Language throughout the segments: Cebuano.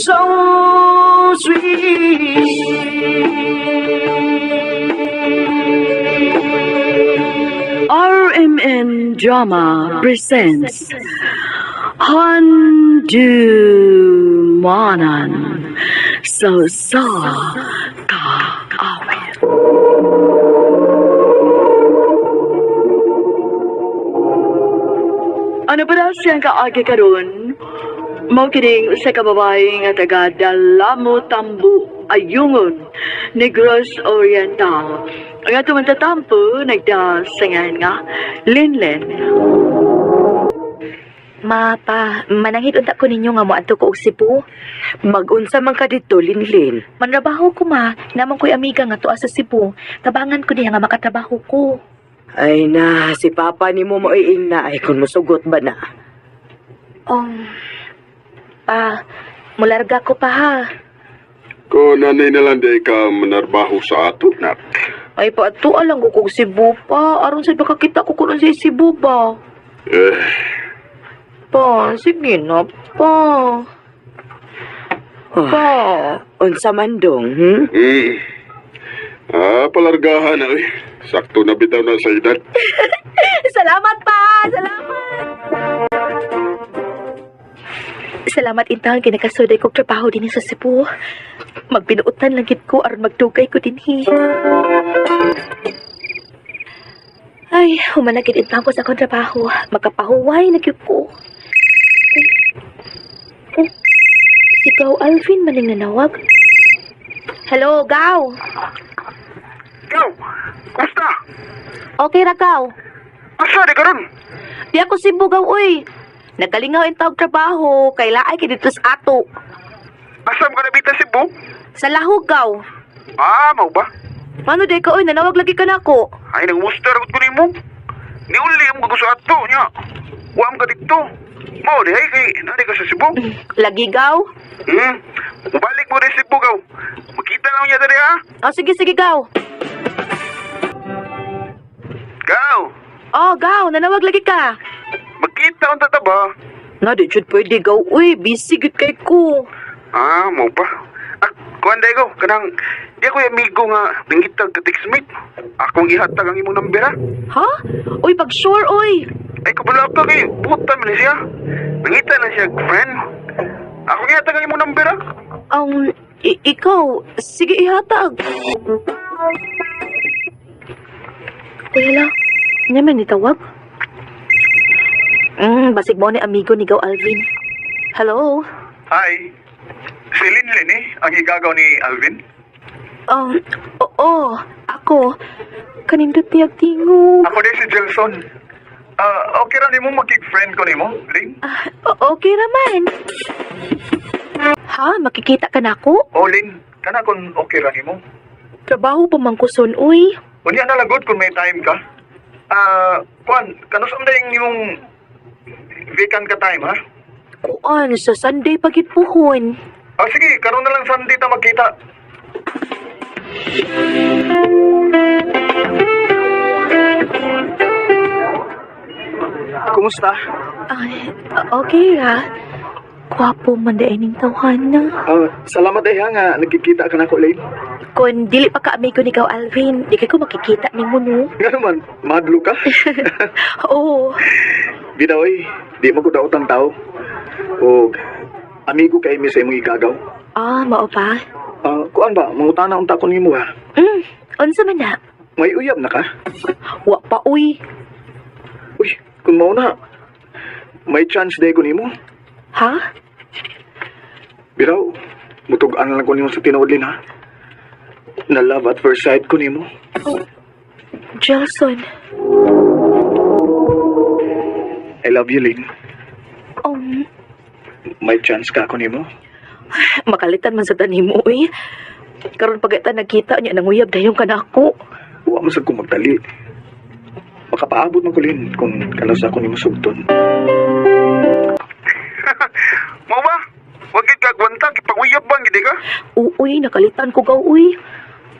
So sweet. RMN Drama presents Handu Manan So Sa Kaawit. Ano pa daw siyang kaagi karon? Mao kining usa ka babae nga taga Dalamo Tambo, Ayungon, Negros Oriental. Ang ato man tatampo nagdasangan nga Linlin. Ma, pa, mananghid unta ko ninyo nga moadto ko og Cebu. Magunsa man ka dito, Linlin. Manrabaho ko ma, namang ko'y amiga nga tuwa sa Cebu. Tabangan ko niya nga makatrabaho ko. Ay na, si Papa ni mo moiing na. Ay, kung musugot ba na? Pa, mularga ko pa ha. Ko nanay na lang di ka manarbaho sa ato, nak. Ay pa, ato alang ko kog Cebu pa. Aron sa makakita ko kuno sa Cebu ba. Eh, Pa, sige na pa. Oh, Pa. unsa man dong, mm. Ah, palargahan na, eh. Sakto na bitaw na sa edad. Salamat pa! Salamat! Salamat intang kay nakasuday kog trabaho dinhi sa Cebu. Magbinuotan lang gid ko aron magdugay ko dinhi. Ay, humanagid intang ko sa akong trabaho. Makapahuway na gyud ko. Oh, si Gaw Alvin man ang nanawag. Hello, Gaw. Gaw, kumusta? Okay ra, Gaw. Asa di karon? Di ako Cebu, Gaw, uy. Nagalingaw ang tawag trabaho, kay laay kay dito sa ato. Asa mo ka nabita Cebu? Sa lahog, Gaw. Ah, mao ba? Mano di ka, uy, nanawag lagi ka na ako. Ay, nangumusta ra ko nimo. Niuli mo ka sa ato nya. Wa mo ka dito. Mao di ay kay nari ka sa Cebu. Lagi, Gaw. Mubalik mo rin Cebu gaw. Makita lang niya diri ha. Oh, sige, sige, Gaw. Gaw, Oh, Gaw, nanawag lagi ka. makita unta ta ba? Na, di jud pwede, Gaw. Uy, busy gud kay ko. Ah, mao ba? Ah, kuan day ko kanang di ako yung amigo nga nangitag ka textmate. Akong ihatag ang imong number ha. Ha? Uy, pag sure, uy. Ay, kabalo ka kay buta man ni siya. Nangita na siya, friend. Akong ihatag ang imong number ha. Ikaw, sige ihatag. Uy, hala. Nga man nitawag? Basig mo ni amigo ni Gaw Alvin. Hello? Hi. Si Linlin eh, ang igagaw ni Alvin. Oo, ako. Kanindot niyag tingog. Ako din si Jelson. Ah, okay ra nimo makig-friend ko nimo, Lin? Ah, okay raman. Ha? Makikita ka na ako? O Lin, kana kon okay ra nimo. Trabaho pa man ko son, uy. Unya na lagod kung may time ka. Ah, kuan, kanus ang dayong imong vacant ka time ha? Kuan, sa Sunday pagit puhon. Ah, sige, karon na lang Sunday ta magkita. Kumusta? Ay, okay ra. Kwapo man di ning tawhana. Ah, salamat eh ha nga nagkikita ka na ko, Lane. Kung dili pa ka amigo ni Gaw Alvin, di kay ko makikita nimo no. Nga naman, madlo ka. Oo. Bitaw eh, di mo ko daot ang tao. O, amigo kay mi sa imong igagaw. Ah, mao pa. Ah, kuan ba, mangutana unta ko nimo ha. Unsa man na? May uyab na ka? Wa pa uy. Uy, kung mao na, may chance day ko nimo. Ha? Bitaw, mutug-an lang ko nimo sa tinuod Lin, ha. Na love at first sight ko nimo. Jelson. I love you, Lin. May chance ka ko nimo. Makalitan man sa tanimo uy. Karon pagkita nagkita niya nanguyab dayon ka na ako. Wa man sad ko magdali. Makapaabot man ko Lin kung kanos ako nimo sugton. Mao ba? Wag gid ka gwanta, gipanguyab ba gid ka? Uy, nakalitan ko gaw uy.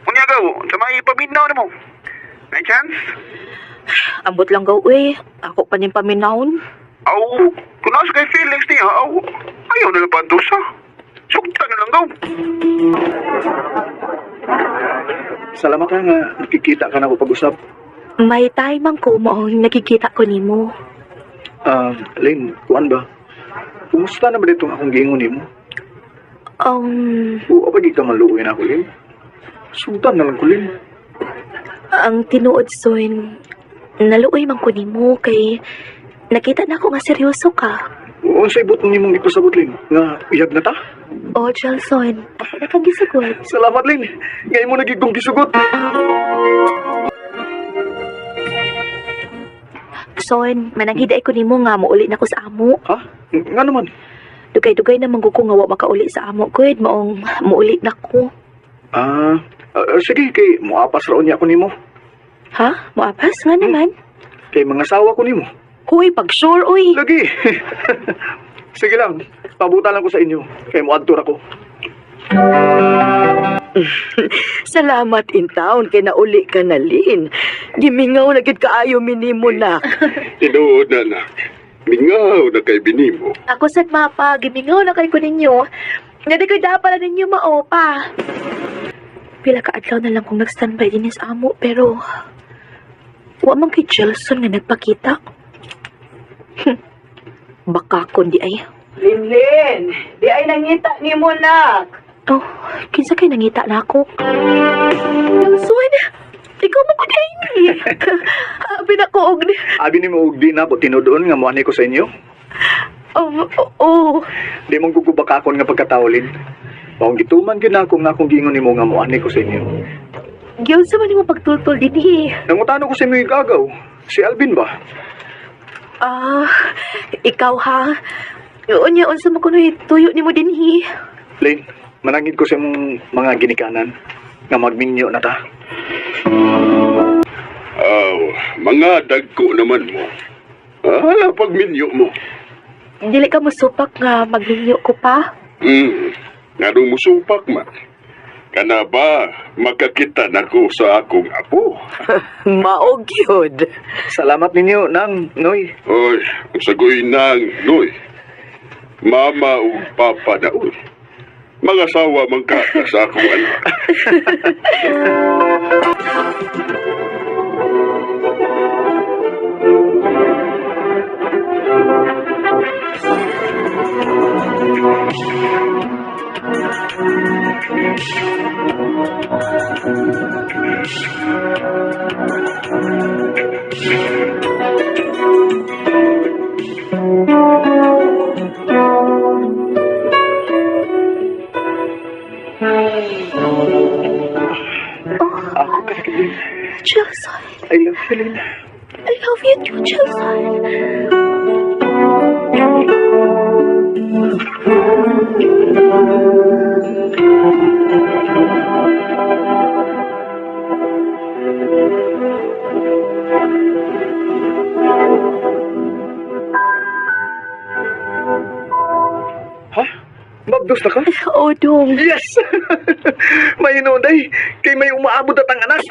Unya gaw, sa may paminaw nimo. May chance? Ambot lang gaw uy. Ako pa ning paminawon. Aw, kung nasa kay feelings niya, aw, ayaw na lang pandusa. Sugti Salamat ha nga nakikita ka na ko pag-usap. May time man ko maong nakikita ko nimo. Ah, Lynn, kuan ba? Kumusta na ba dito akong giingon nimo? Oo, pagi ka maluoy na ako, Lynn. Sultan na lang ko, Lynn. Ang tinuod, Son, naluoy man ko nimo kay nakita na ako nga seryoso ka. Unsay ibot nimong ipasabot, Lynn? Nga uyab na ta? O, Jelson, ako na kang gisugot. Salamat, Lynn. Ngayon mo nagigong gisugot. Son, mananghiday ko nimo nga muuli na ko sa amo. Ha? Nga naman. Dugay-dugay na manggo ko nga wa makauli sa amo gud, maong muuli na ko. Ah, sige, kay muapas raon niya ako nimo. Ha? Muapas nga naman. Kay mga sawa ko nimo. Huy, pag sure, uy. Lagi. Sige lang, pabuta lang ko sa inyo. Kay muadto ra ko. Salamat in town kay nauli ka na, Lin. Gimingaw na gid kaayo minimo na. Tinuod na, nak. Mingaw na kay binimo. Ako sad mapa, gimingaw na kay ko ninyo. Nga di ko dapat na ninyo maopa. Pila ka adlaw na lang kong nag-standby din sa amo, pero wa man kay Jelson nga nagpakita. Baka kundi ay. Lin, di ay nangita nimo nak. Oh, kinsa kay nangita na ako? Jelson, ikaw mo ko di ay ni. Abi na ko og ni. Abi nimo og di na ko tinudoon nga muani ko sa inyo. Oh, oh, oh. Di mong gugubakakon nga pagkatao, Lynn. Maong gituman gyud na ako nga akong giingon nimo nga muani ko sa inyo. Giunsa man nimo pagtultol dinhi. Nangutano ko sa imo igagaw. Si Alvin ba? Ah, ikaw ha. Unya unsa man kunoy tuyo nimo dinhi. Lynn, manangit ko sa imong mga ginikanan nga magminyo na ta. Aw, mga dagko naman mo. Ah, pagminyo mo. Dili ka mosupak nga magminyo ko pa. Nganong musupak man. Kana ba makakita na ko sa akong apo? Maog yun. Salamat ninyo, Nang, Noy. Oy, ang sagoy nang noy. Mama ug papa na uy. Mga sawa man ka sa akong anak. Ako ka na, Lynn. Jelson, I love you, Lynn. I love you too, Jelson. Ha? Mabdos na ka? Oh, dong. Yes! May inunday. Kay may umaabot at ang anak.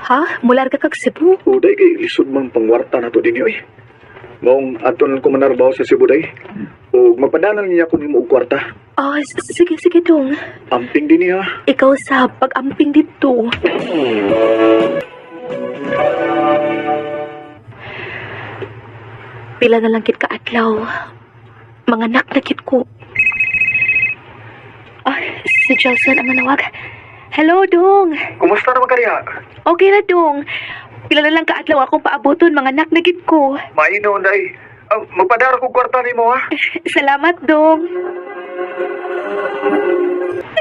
Ha? Mular ka kag Cebu? Uday kay lisod man pangwarta na to dinyo eh. Maong adto na ko manarbaho sa Cebu day. O magpadanan niya ko nimo og kwarta. Ah, sige, sige, dong. Amping din niya. Ikaw sa pag-amping dito. Pila na lang kit kaadlaw. Mga anak na kit ko. Ah, si Jelson ang manawag. Hello, Dong. Kumusta naman kaniya? Okay na, Dong. Pila na lang kaadlaw akong paaboton, mga anak na gid ko. Maino day. Ah, magpadara ko kwarta nimo ha. Salamat, Dong.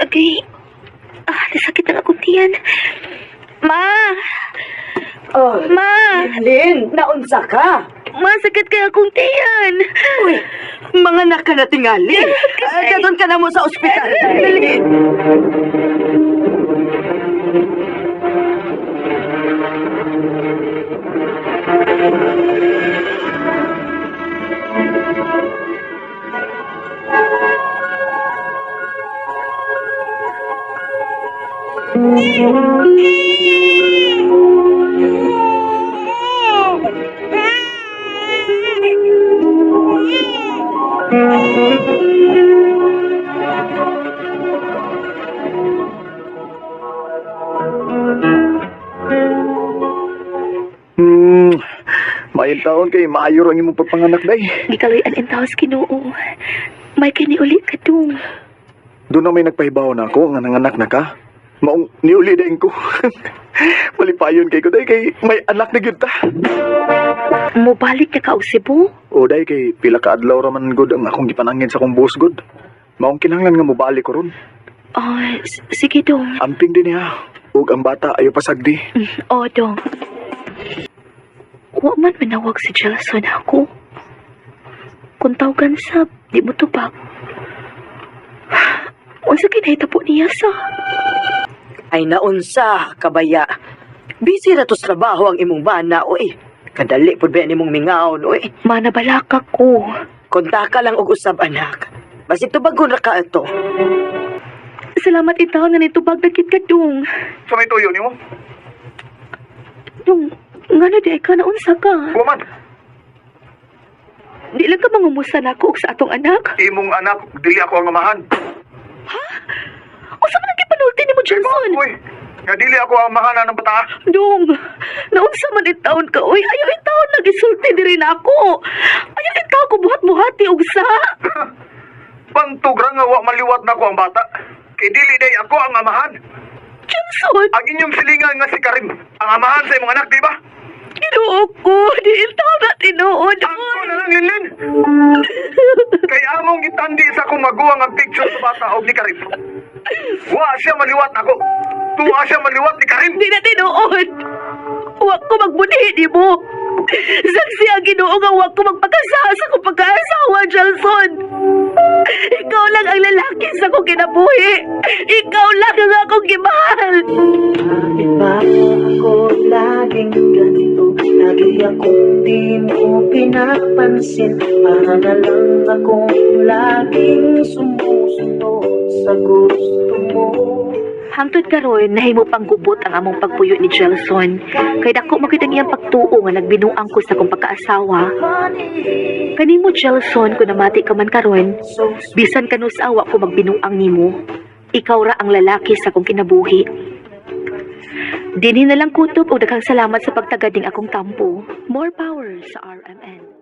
Okay. Ah, nasakit ang akong tiyan. Ma! Oh, Ma! Lin, naunsa ka? Masakit kaya akong tiyan. Uy, mga anak ka na tingali. Ah, Dadon ka na mo sa ospital. Dali. Maayon taon kay maayo ra ang imong pagpanganak, day. Gikaluy-an intawon sa Ginoo. May kini uli ka, dong. Doon na may nagpahibaw na ako nga nanganak na ka. Maong niuli dayon ko. Malipayon kay ko, day, kay may anak na gyud ta. Mobalik na ka og Cebu? O day, kay pila ka adlaw ra man gud ang akong gipanangin sa akong boss gud. Maong kinahanglan nga mobalik ko ron. Oh, sige, dong. Amping din niya. Ug ang bata ayo pasagdi. Oh, dong. Wa man manawag si Jelson ako. Kung tawagan sa, di mo tubag. Unsa kinahitabo niya sa? Ay naunsa, kabaya. Busy ra to sa trabaho ang imong bana, oy. Kadali pud ba nimong mingawon, oy. Manabalaka ko. Kontaka lang og usab, anak. Basig tubagon ra ka ato. Salamat intawon nga nitubag na kit ka, dong. Sa may tuyo nimo? Dong, ngano di ay ka naunsa ka? Wa man. Di lang ka mangumusta nako og sa atong anak. Imong anak dili ako ang amahan. Unsa man ang gipanulti nimo, Jelson? Uy, nga dili ako ang amahan ng bata. Dong, naunsa man intawon ka, oy. Ayaw intawon nagisulti diri na ako. Ayaw intawon ko buhat-buhati og sa. Pantog ra nga wa maliwat nako ang bata. Kay dili day ako ang amahan. Jelson, Ang inyong silingan nga si Karim, ang amahan sa imong anak, di ba? Ginoo ko, di intawon na tinuod. Ako na lang, Lilin. Kay among gitandi sa akong maguwang ang picture sa bata og ni Karim. Wa siya maliwat nako. Tuwa siya maliwat ni Karim. Di na tinuod. Wa ko magbunhi ni mo. Saksi ang Ginoo nga wa ko magpakasaha sa akong pagkaasawa, Jelson. Ikaw lang ang lalaki sa akong kinabuhi. Ikaw lang ang akong gimahal. Bakit ba ako laging ganito? Lagi akong di mo pinapansin. Para na lang akong laging sumusunod sa gusto mo. Hangtod karon nahimo pang gubot ang among pagpuyo ni Jelson. Kay dako man gyud ang iyang pagtuo nga nagbinuang ko sa akong pagkaasawa. Kanimo, Jelson, kung namati ka man karon, bisan kanus-a wa ko magbinuang nimo. Ikaw ra ang lalaki sa akong kinabuhi. Dinhi na lang kutob og daghang salamat sa pagtagad ning akong tampo. More power sa RMN.